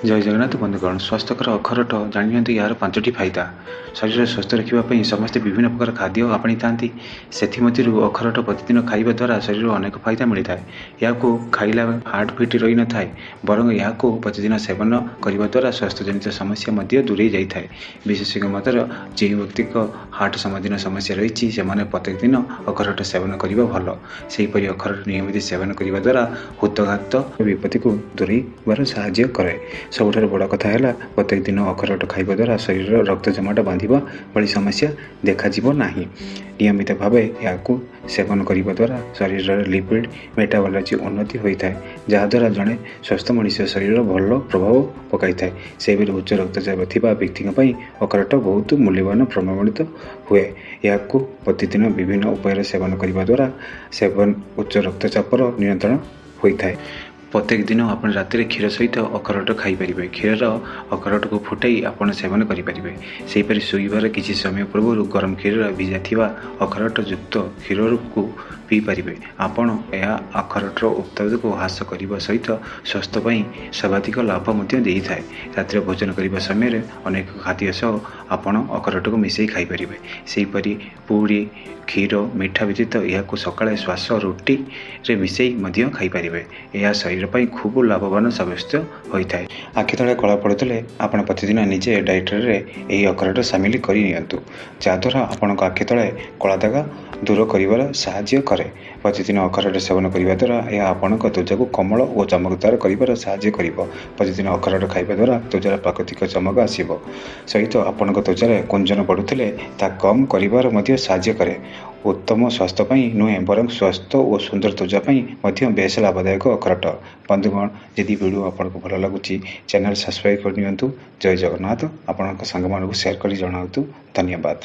ଜୟ ଜଗନ୍ନାଥ ବନ୍ଧୁଗଣ, ସ୍ୱାସ୍ଥ୍ୟକର ଅଖରୋଟ ଜାଣିନିଅନ୍ତୁ ଏହାର 5ଟି ଫାଇଦା। ଶରୀର ସୁସ୍ଥ ରଖିବା ପାଇଁ ସମସ୍ତେ ବିଭିନ୍ନ ପ୍ରକାର ଖାଦ୍ୟ ଆପଣେଇଥାନ୍ତି। ସେଥିମଧ୍ୟରୁ ଅଖରୋଟ ପ୍ରତିଦିନ ଖାଇବା ଦ୍ୱାରା ଶରୀରରୁ ଅନେକ ଫାଇଦା ମିଳିଥାଏ। ଏହାକୁ ଖାଇଲା ହାର୍ଟ ଫିଟ୍ ରହିନଥାଏ, ବରଂ ଏହାକୁ ପ୍ରତିଦିନ ସେବନ କରିବା ଦ୍ୱାରା ସ୍ୱାସ୍ଥ୍ୟଜନିତ ସମସ୍ୟା ମଧ୍ୟ ଦୂରେଇ ଯାଇଥାଏ। ବିଶେଷଜ୍ଞ ମତରେ ଯେଉଁ ବ୍ୟକ୍ତିଙ୍କ ହାର୍ଟ ସମ୍ବନ୍ଧୀୟ ସମସ୍ୟା ରହିଛି, ସେମାନେ ପ୍ରତ୍ୟେକ ଦିନ ଅଖରୋଟ ସେବନ କରିବା ଭଲ। ସେହିପରି ଅଖରୋଟ ନିୟମିତ ସେବନ କରିବା ଦ୍ୱାରା ହୃଦଘାତ ବିପତ୍ତିକୁ ଦୂରେଇବାର ସାହାଯ୍ୟ କରେ। ସବୁଠାରୁ ବଡ଼ କଥା ହେଲା, ପ୍ରତ୍ୟେକ ଦିନ ଅଖରୋଟ ଖାଇବା ଦ୍ୱାରା ଶରୀରର ରକ୍ତ ଜମାଟ ବାନ୍ଧିବା ଭଳି ସମସ୍ୟା ଦେଖାଯିବ ନାହିଁ। ନିୟମିତ ଭାବେ ଏହାକୁ ସେବନ କରିବା ଦ୍ୱାରା ଶରୀରର ଲିପିଡ଼ ମେଟାବୋଲିଜିମ୍ ଉନ୍ନତି ହୋଇଥାଏ, ଯାହାଦ୍ୱାରା ଜଣେ ସୁସ୍ଥ ମଣିଷ ଶରୀରର ଭଲ ପ୍ରଭାବ ପକାଇଥାଏ। ସେହିପରି ଉଚ୍ଚ ରକ୍ତଚାପ ଥିବା ବ୍ୟକ୍ତିଙ୍କ ପାଇଁ ଅଖରୋଟ ବହୁତ ମୂଲ୍ୟବାନ ପ୍ରମାଣିତ ହୁଏ। ଏହାକୁ ପ୍ରତିଦିନ ବିଭିନ୍ନ ଉପାୟରେ ସେବନ କରିବା ଦ୍ୱାରା ସେବନ ଉଚ୍ଚ ରକ୍ତଚାପର ନିୟନ୍ତ୍ରଣ ହୋଇଥାଏ। ପ୍ରତ୍ୟେକ ଦିନ ଆପଣ ରାତିରେ କ୍ଷୀର ସହିତ ଅଖରୋଟ ଖାଇପାରିବେ। କ୍ଷୀରର ଅଖରୋଟକୁ ଫୁଟାଇ ଆପଣ ସେବନ କରିପାରିବେ। ସେହିପରି ଶୋଇବାର କିଛି ସମୟ ପୂର୍ବରୁ ଗରମ କ୍ଷୀରରେ ଭିଜା ଥିବା ଅଖରୋଟ ଯୁକ୍ତ କ୍ଷୀରକୁ ପିଇପାରିବେ ଆପଣ। ଏହା ଅଖରୋଟର ଉତ୍ପାଦକୁ ହ୍ରାସ କରିବା ସହିତ ସ୍ୱାସ୍ଥ୍ୟ ପାଇଁ ସର୍ବାଧିକ ଲାଭ ମଧ୍ୟ ଦେଇଥାଏ। ରାତିରେ ଭୋଜନ କରିବା ସମୟରେ ଅନେକ ଖାଦ୍ୟ ସହ ଆପଣ ଅଖରୋଟକୁ ମିଶାଇ ଖାଇପାରିବେ। ସେହିପରି ପୁରୀ, କ୍ଷୀର, ମିଠା ବ୍ୟତୀତ ଏହାକୁ ସକାଳେ ଶ୍ୱାସ ରୁଟିରେ ମିଶାଇ ମଧ୍ୟ ଖାଇପାରିବେ। ଏହା ଶରୀର ପାଇଁ ଖୁବ୍ ଲାଭବାନ ସାବ୍ୟସ୍ତ ହୋଇଥାଏ। ଆଖି ତଳେ କଳା ପଡ଼ୁଥିଲେ ଆପଣ ପ୍ରତିଦିନ ନିଜେ ଡାଏଟରେ ଏହି ଅଖରୋଟ ସାମିଲ କରି ନିଅନ୍ତୁ, ଯାହାଦ୍ୱାରା ଆପଣଙ୍କ ଆଖି ତଳେ କଳା ଦାଗ ଦୂର କରିବାର ସାହାଯ୍ୟ କରେ। ପ୍ରତିଦିନ ଅଖରୋଟ ସେବନ କରିବା ଦ୍ୱାରା ଏହା ଆପଣଙ୍କ ତ୍ୱଚାକୁ କୋମଳ ଓ ଚମକଦାର କରିବାର ସାହାଯ୍ୟ କରିବ। ପ୍ରତିଦିନ ଅଖରୋଟ ଖାଇବା ଦ୍ୱାରା ତ୍ୱଚାର ପ୍ରାକୃତିକ ଚମକ ଆସିବ ସହିତ ଆପଣଙ୍କ ତ୍ୱଚାରେ କୁଞ୍ଜନ ବଢ଼ୁଥିଲେ ତାହା କମ୍ କରିବାର ମଧ୍ୟ ସାହାଯ୍ୟ କରେ। ଉତ୍ତମ ସ୍ୱାସ୍ଥ୍ୟ ପାଇଁ ନୁହେଁ, ବରଂ ସ୍ୱାସ୍ଥ୍ୟ ଓ ସୁନ୍ଦର ତ୍ୱଚା ପାଇଁ ମଧ୍ୟ ବେଶ ଲାଭଦାୟକ ଅଖରୋଟ। ବନ୍ଧୁଗଣ, ଯଦି ଭିଡ଼ିଓ ଆପଣଙ୍କୁ ଭଲ ଲାଗୁଛି, ଚ୍ୟାନେଲ୍ ସବସ୍କ୍ରାଇବ୍ କରିନିଅନ୍ତୁ। ଜୟ ଜଗନ୍ନାଥ। ଆପଣଙ୍କ ସାଙ୍ଗମାନଙ୍କୁ ସେୟାର କରି ଜଣାନ୍ତୁ। ଧନ୍ୟବାଦ।